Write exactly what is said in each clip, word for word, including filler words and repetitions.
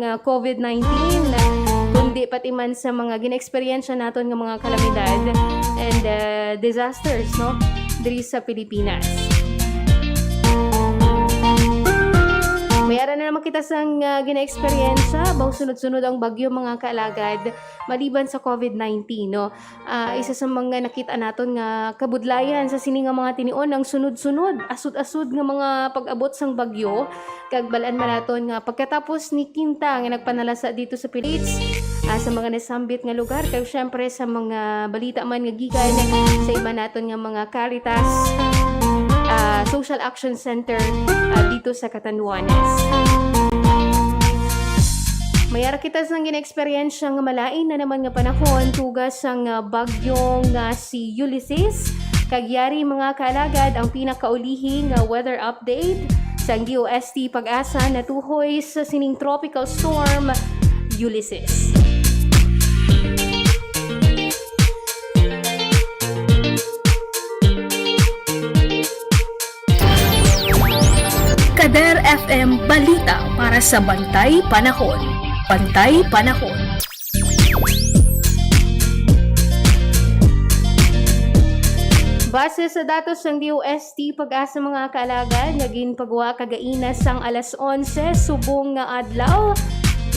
nga COVID nineteen, kundi pati man sa mga ginaeksperyensya naton nga mga kalamidad and, uh, disasters, no, diri sa Pilipinas. May ara na naman kita sang, uh, ginaeksperyensya, baw sunod-sunod ang bagyo, mga kaalagad, maliban sa COVID nineteen, no. Ah, isa sa mga nakita naton nga kabudlayan sa sini nga mga tinion ang sunod-sunod, asod-asod nga mga pag-abot sang bagyo, kag balaan man naton nga pagkatapos ni Quinta nga nagpanalasa dito sa Pilipinas, ah, sa mga nasambit nga lugar, kag syempre sa mga balita man nga gikan sa iba naton nga mga Caritas, ah, Social Action Center, ah, dito sa Catanduanes. May ara kita sang ginaeksperyensya nga malain na naman nga panahon, tuga sang, ah, bagyong, ah, si Ulysses. Kag yari, mga kaalagad, ang pinakaulihi nga weather update sang D O S T PAGASA natuhoy sa sining tropical storm, Ulysses. Kader F M Balita para sa Bantay Panahon. Bantay Panahon. Base sa datos sang D O S T PAGASA, mga kaalagad, nga ginpagwa kagaina sang alas onse subong nga adlaw,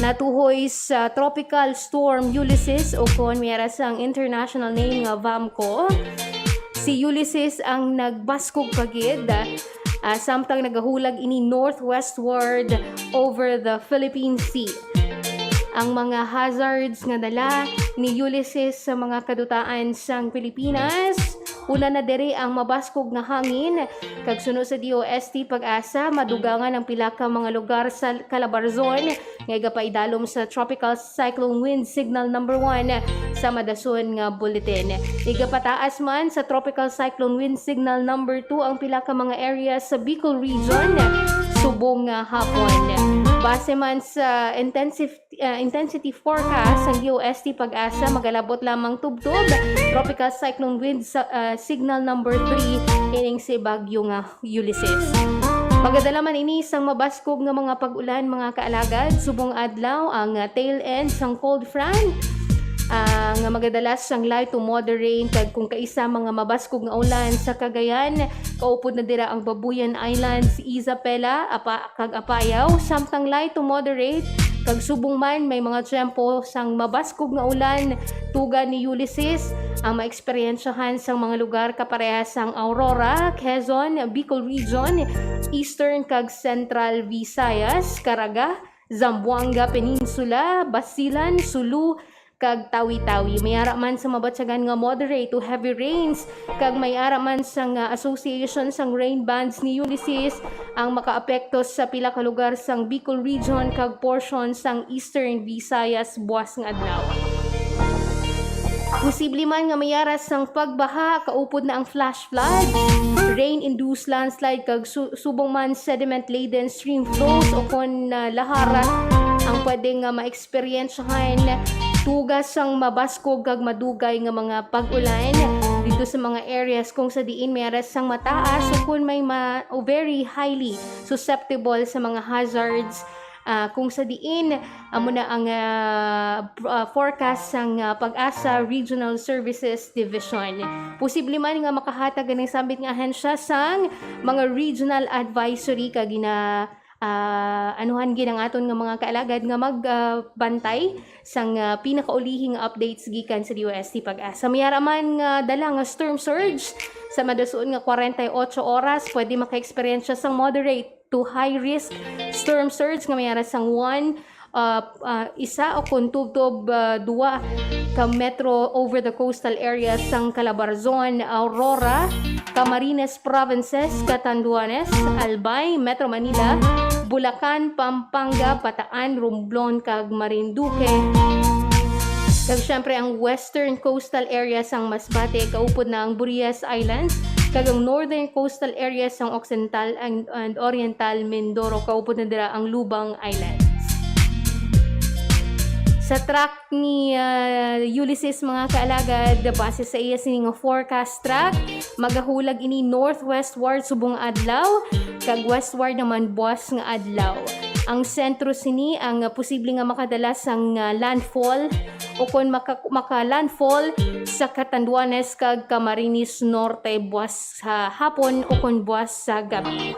natuhoy sa Tropical Storm Ulysses, o kon may ara sang international name nga VAMCO. Si Ulysses ang nagbaskog pa gid, ah, samtang nagahulag ini northwestward over the Philippine Sea. Ang mga hazards nga dala ni Ulysses sa mga kadutaan sang Pilipinas, una na diri ang mabaskog nga hangin, kag suno sa D O S T PAGASA, madugangan ang pila ka mga lugar sa Calabarzon nga igapaidalom sa Tropical Cyclone Wind Signal number one sa madason nga bulletin. Igapataas man sa Tropical Cyclone Wind Signal number two ang pila ka mga area sa Bicol Region subong nga hapon. Base man sa intensive, ah, intensity forecast sang D O S T PAGASA, magalabot lamang tubtob Tropical Cyclone Wind sa, ah, Signal number three ining si bagyo nga Ulysses. Magadala man ini sang mabaskog nga mga pag-ulan, mga kaalagad, subong adlaw ang, ah, tail end sang cold front, ah, nga magadala sang light to moderate rain, kag kung kaisa mga mabaskog nga ulan sa Cagayan, kaupod na dira ang Babuyan Islands, Isabela, Apa-, kag Apayao, samtang light to moderate, kag subong man may mga tiyempo sang mabaskog nga ulan, tuga ni Ulysses, ang maeksperiensyahan sang mga lugar kaparehas sang Aurora, Quezon, Bicol Region, Eastern kag Central Visayas, Caraga, Zamboanga Peninsula, Basilan, Sulu, kag Tawi-Tawi. May ara man sa mabatyagan nga moderate to heavy rains, kag may ara man sang, ah, association sang rain bands ni Ulysses ang makaapekto sa pila ka lugar sang Bicol Region kag portion sang Eastern Visayas buas nga adlaw. Posible man nga may ara sang pagbaha, kaupod na ang flash flood, rain-induced landslide, kag su-, subong man sediment-laden stream flows o kon, ah, lahar ang pwede nga maeksperiensyahan, tuga sang mabaskog kag madugay nga mga pag-ulan dito sa mga areas kung sa diin may ara sang mataas o kon may ma-, o very highly susceptible sa mga hazards, ah, kung sa diin amo na ang, ah, pr-, ah, forecast sang, ah, PAGASA Regional Services Division. Posible man nga makahatag ang sambit nga ahensya sang mga regional advisory kag gina-, ah, anuhan gid ang aton nga mga kaalagad nga mag, ah, bantay sang, ah, pinakaulihi nga updates gikan sa D O S T PAGASA. May ara man nga dala nga storm surge sa madason nga kwarenta y ocho oras, pwede maka-eksperyensya sang moderate to high risk storm surge nga may ara sang one, ah, ah, isa o kon tubtob, ah, dua ka metro over the coastal areas sang Calabarzon, Aurora, Camarines Provinces, Catanduanes, Albay, Metro Manila, Bulacan, Pampanga, Bataan, Romblon, kag Marinduque. Kag syempre ang western coastal area sang Masbate, kaupod na ang Burias Islands, kag ang northern coastal area sang Occidental and, and Oriental Mindoro, kaupod na dira ang Lubang Islands. Sa track ni, ah, Ulysses, mga kaalagad, base sa iya sini nga forecast track, magahulag ini northwestward subong adlaw, kag westward naman buas nga adlaw. Ang sentro sini ang, ah, posible nga makadala sang, ah, landfall o kon maka-, maka-landfall sa Catanduanes kag Camarines Norte buwas sa hapon o kon buwas sa gabi.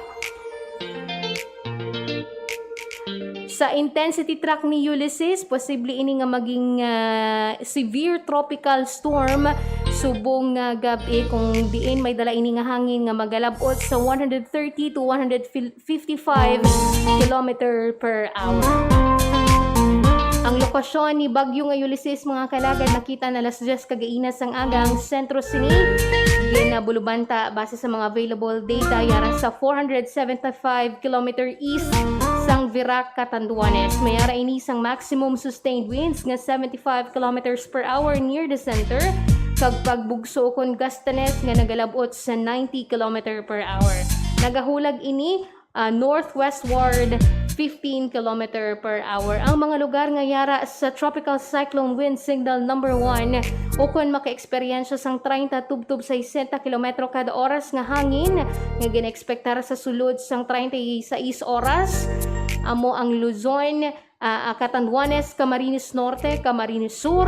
Sa intensity track ni Ulysses, posible ini nga maging, ah, severe tropical storm subong nga gab-i, kung diin may dala ini nga hangin nga magalab-ot sa one hundred thirty to one hundred fifty-five kilometer per hour. Ang lokasyon ni Bagyo nga Ulysses, mga kalagad, nakita na alas diyes kagaina sang aga. Ang sentro sini ginabulubanta base sa mga available data, yara sa four hundred seventy-five kilometer east sang Virac, Catanduanes. Mayara ini sang maximum sustained winds nga seventy-five kilometers per hour near the center, kag pagbugso kon gusteness nga nagalab-ot sa ninety kilometer per hour. Nagahulag ini, ah, northwestward fifteen kilometer per hour. Ang mga lugar nga yara sa Tropical Cyclone Wind Signal number one o kon maka-eksperyensya sang treinta tubtob sesenta kilometro kada oras nga hangin nga ginaekspektar sa sulod sang treinta y seis oras, amo ang Luzon, ah, ah, Catanduanes, Camarines Norte, Camarines Sur,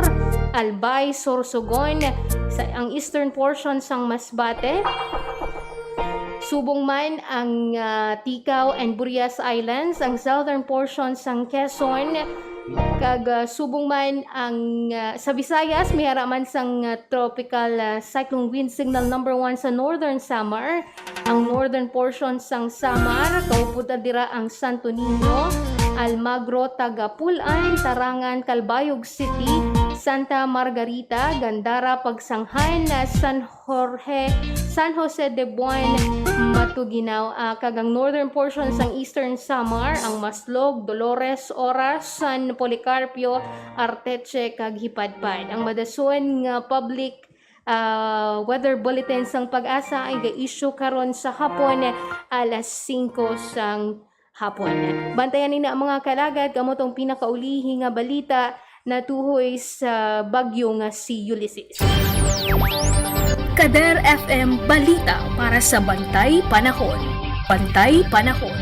Albay, Sorsogon, sa, ang eastern portion sang Masbate. Subong man ang, ah, Ticao and Burias Islands, ang southern portion sang Quezon, kag, ah, subong man ang, ah, sa Visayas, may ara man sang, ah, tropical, ah, cyclone wind signal number one sa northern Samar, ang northern portion sang Samar, kaupod na dira ang Santo Niño, Almagro, Tagapulan, Tarangan, Calbayog City, Santa Margarita, Gandara, Pagsanghan, San Jorge, San Jose de Buan, Matuguinao, ah, kag ang northern portion sang Eastern Samar, ang Maslog, Dolores, Oras, San Policarpio, Arteche, kag Hipadpad. Ang madason nga public, ah, weather bulletin sang PAGASA ay ga-issue karon sa hapon, alas singko sang hapon. Bantayan nina, mga kalagad, kamo tong pinakaulihi nga balita natuhoy sa bagyo nga si Ulysses. Kader F M Balita para sa Bantay Panahon. Bantay Panahon.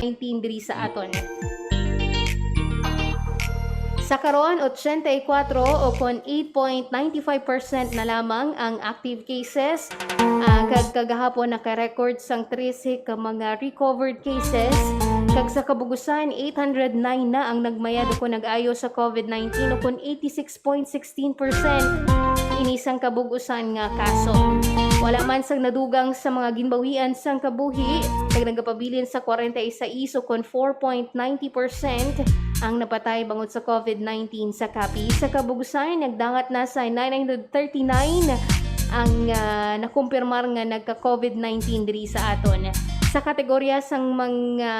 Nineteen diri sa aton. Sa karon, ochenta y cuatro o kon eight point nine five percent na lamang ang active cases. Ah, kag kagahapon naka-record sang trese ka mga recovered cases. Kag sa kabug-usan, eight hundred nine na ang nagmayad o kon nag-ayo sa COVID nineteen o kon eighty-six point sixteen percent ini sang kabug-usan nga kaso. Wala man sang nadugang sa mga ginbawian sang kabuhi, kag nagapabilin sa kwarenta y seis o kon four point ninety percent ang napatay bangod sa COVID nineteen sa Capiz. Sa kabug-usan, nagdangat na sa nine hundred thirty-nine ang, ah, nakumpirmar nga nagka-COVID nineteen diri sa aton. Sa kategorya sang mga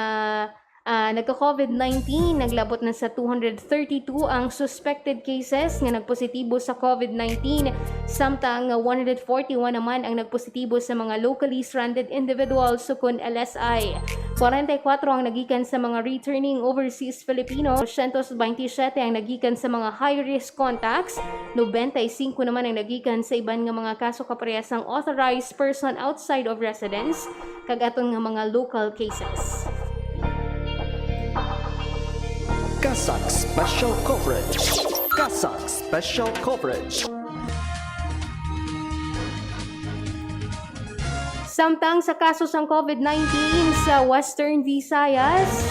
ah, nagka-COVID nineteen, naglabot na sa two hundred thirty-two ang suspected cases nga nagpositibo sa COVID nineteen, samtang one hundred forty-one naman ang nagpositibo sa mga locally stranded individuals, sukon L S I. Kwarenta y kuwatro ang nagikan sa mga returning overseas Filipino, dosyentos baynte siyete ang nagikan sa mga high-risk contacts, nobenta y singko naman ang nagikan sa iban nga mga kaso kaparehas sang authorized person outside of residence, kag aton nga mga local cases. CASAC Special Coverage. CASAC Special Coverage. Samtang sa kaso sang COVID nineteen sa Western Visayas,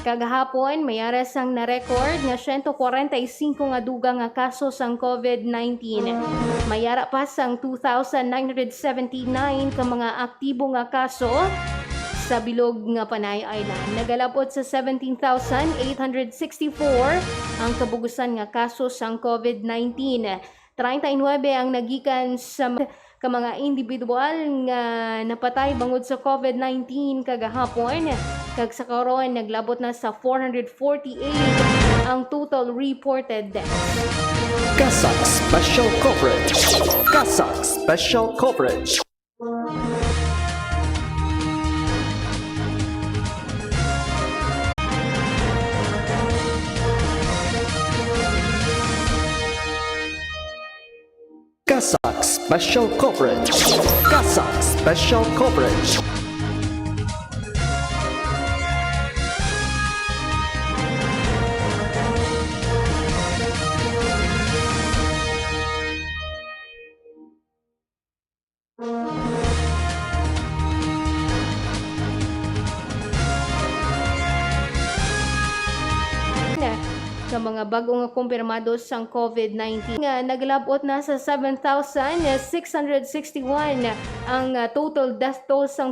kagahapon, may ara sang na-record nga siyento kwarenta y singko nga dugang nga kaso sang COVID nineteen. May ara pa sang two thousand nine hundred seventy-nine ka mga aktibo nga kaso sa bilog nga Panay Island. Nagalabot sa seventeen thousand eight hundred sixty-four ang kabug-usan nga kaso sang COVID nineteen. Treinta y nuebe ang nagikan sa ka mga individual nga napatay bangod sa COVID nineteen kagahapon, kag sa karon naglabot na sa four hundred forty-eight ang total reported deaths. CASAC Special Coverage. CASAC Special Coverage. CASAC Special Coverage. CASAC Special Coverage. Nga mga bag-o nga kumpirmado sang COVID nineteen nga naglab-ot na sa seven thousand six hundred sixty-one ang, ah, total death toll sang